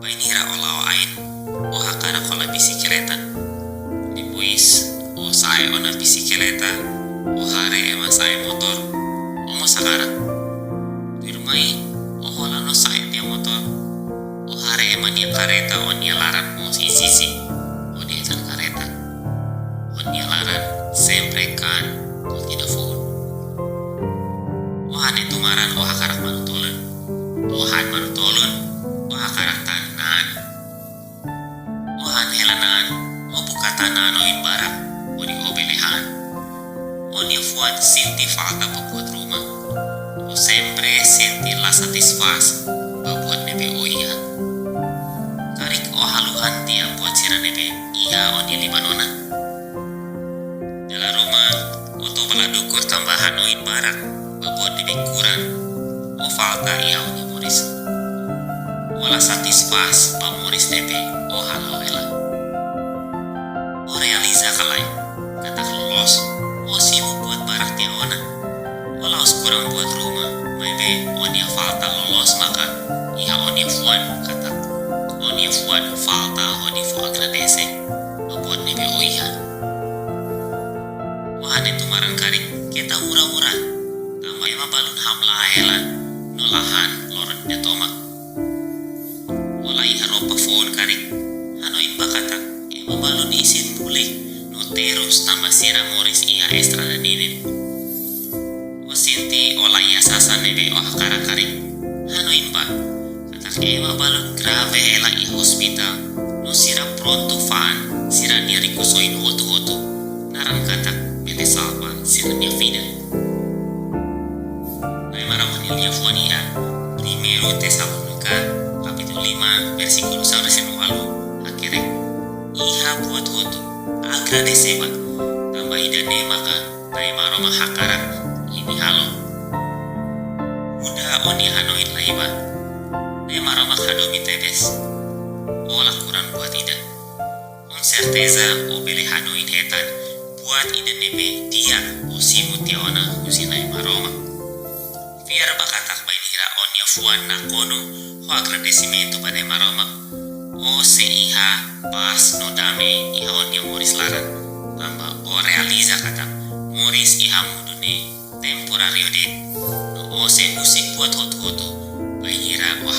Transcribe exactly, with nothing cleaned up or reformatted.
Bainhira o la'o ain, o hakarak hola bisikleta. Depois, o sa'e ona bisikleta, o haree ema sa'e motór, o mós hakarak. Tuirmai, o hola no sa'e nia motór, o haree ema nia karreta, o nia laran mós iis-iis, o dehan karreta. O nia laran sempre kan, o tina foun. O han ne'e tumaran, o hakarak manu-tolun. O han manu-tolun, o hakarak tan na'an. O han hela na'an, o buka tan na'an oin barak, hodi o bele han. O nia fuan sente falta ba buat ruma. O sempre sente la satisfás ba buat ne'ebé o iha. Karik o halo han tiha buat sira ne'ebé iha o nia liman ona. Dala ruma, o toba la dukur tanba han oin barak ba buat ne'ebé kurang, o falta iha o nia moris. O la satisfás ba moris ne'ebé o hala'o hela. O realiza ka lae, katak loloos o simu buat barak tiha ona. O la'ós kurang buat ruma, maibé o nia falta loloos maka iha o nia fuan, katak o nia fuan falta hodi fó agradese ba buat ne'ebé o iha. O han ne'e tumaran karik keta mura-mura, tanba ema balun hamlaha hela no la han loron ida tomak. O la iha roupa foun karik, hanoin ba katak ema balun isin bulik no terus tanba sira moris iha estrada ninin. O sente o la iha sasán ne'ebé o hakarak karik, hanoin ba katak ema balun grave hela iha ospitál, no sira prontu fa'an sira-nia rikusoin hotu-hotu, naran katak bele salva sira-nia vida. Na'i Maromak nia liafuan iha Primeiru Tesalónika, kapítulu lima, versíkulu sanulu-resin-ualu, hakerek: Iha buat hotu, agradese ba, tanba ida-ne'e maka Na'i Maromak hakarak imi halo. Muda o-nia hanoin lai ba. Na'i Maromak hadomi tebes. O la kurang buat ida. Ho serteza o bele hanoin hetan buat ida ne'ebé di'ak o simu tiha ona husi Na'i Maromak. Fiar ba katak bainhira o-nia fuan nakonu ho agradesimentu ba Na'i Maromak, o sei iha pás no dame iha o-nia moris laran, tanba o realiza katak moris iha mundu ne'e temporáriu de'it, no o sei husik buat hotu-hotu bainhira o